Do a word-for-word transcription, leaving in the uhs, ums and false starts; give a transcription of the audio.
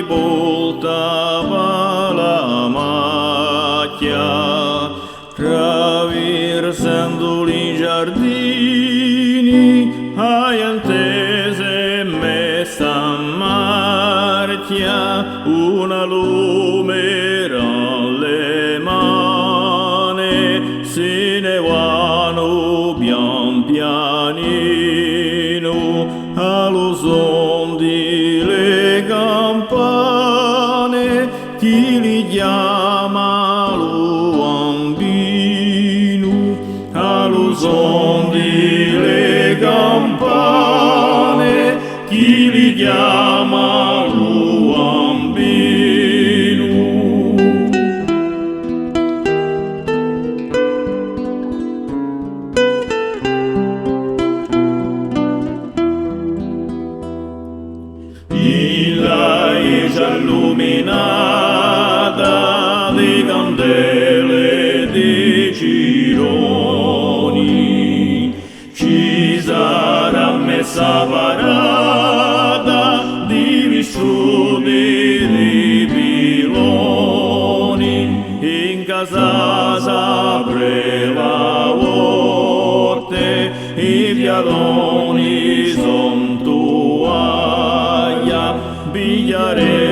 Voltava la machja, traversendu li giardini, aghju intesu in mezzu à a marchja una lumera in li mani, si ne vanu pian pianinu, à lu sonu di li campani chì li chjama lu Bambinu, à lu sonu di li campani chì li chjama lu Bambinu. In la ghjesgia illuminata di candele è di cironi, ci sarà messa parata di vistuti di piloni, in casa s'apre la porta, i fialoni sontu aghja, pigliare